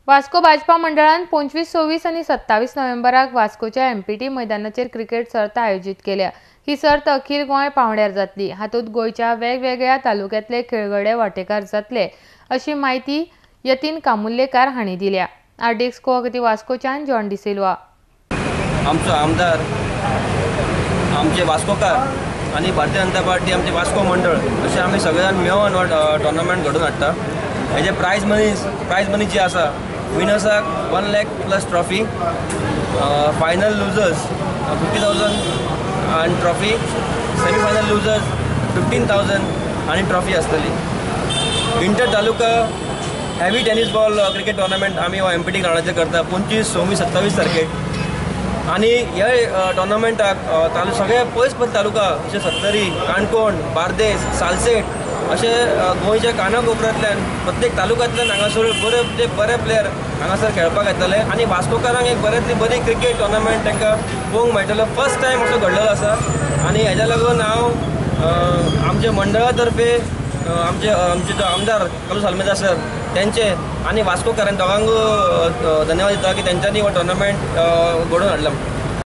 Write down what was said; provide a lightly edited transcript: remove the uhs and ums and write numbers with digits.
वास्को भाजपा मंडळान 25, 26 आनी 27 नोव्हेंबराक वास्कोच्या एमपीटी मैदानाचेर क्रिकेट सर्त आयोजीत केल्या. ही सर्त अखिल गोंय पांवड्यार जातली. हातूंत गोंयच्या वेगवेगळ्या तालुक्यांतले खेळगडे वांटेकार जातले अशी म्हायती यतीन कामुल्लेकार हांणी दिल्या. आरडीएक्स गोवा वास्कोच्यान जॉन डिसिल्वा. आमचो आमदार, आमचे वास्कोकार आनी भारतीय जनता पार्टी, आमचे वास्को मंडळ अशें आमी सगळे जाण मेळोन हो टोर्नामेंट घडोवन हाडटा. हेजे प्रायज मनी जी आसा, विनर्साक 1 lakh plus trophy, final losers 50,000 आनी ट्रॉफी, सेमी फायनल लुजर्स 15,000 आनी ट्रॉफी आसतली. Inter taluka heavy tennis ball cricket tournament आमी हो एमपीटी ग्रावंडाचेर करता 25, 26, 27 तारखेक. आनी ह्या टोर्नामेंटाक तालु सगळे पयस पयस तालुका जशे सत्तरी, काणकोण, बार्देस, सालसेट अशे गोंयच्या काना कोपऱ्यांतल्यान, प्रत्येक तालुक्यांतल्यान हांगासर बरे ते बरे प्लेयर हांगासर खेळपाक येतले आनी वास्कोकारांक एक बऱ्यांतली बरी क्रिकेट टोर्नामेंट तांकां पळोवंक मेळटलो. फर्स्ट टायम असो घडलेलो आसा आनी हेज्या लागून हांव आमच्या मंडळा तर्फे आमचे आमचे जो आमदार कार्लूस आल्मेदा सर त्यांचे आनी वास्कोकारांक दोगांक धन्यवाद दिता की तेंच्यांनी हो टोर्नामेंट घडोवन हाडला.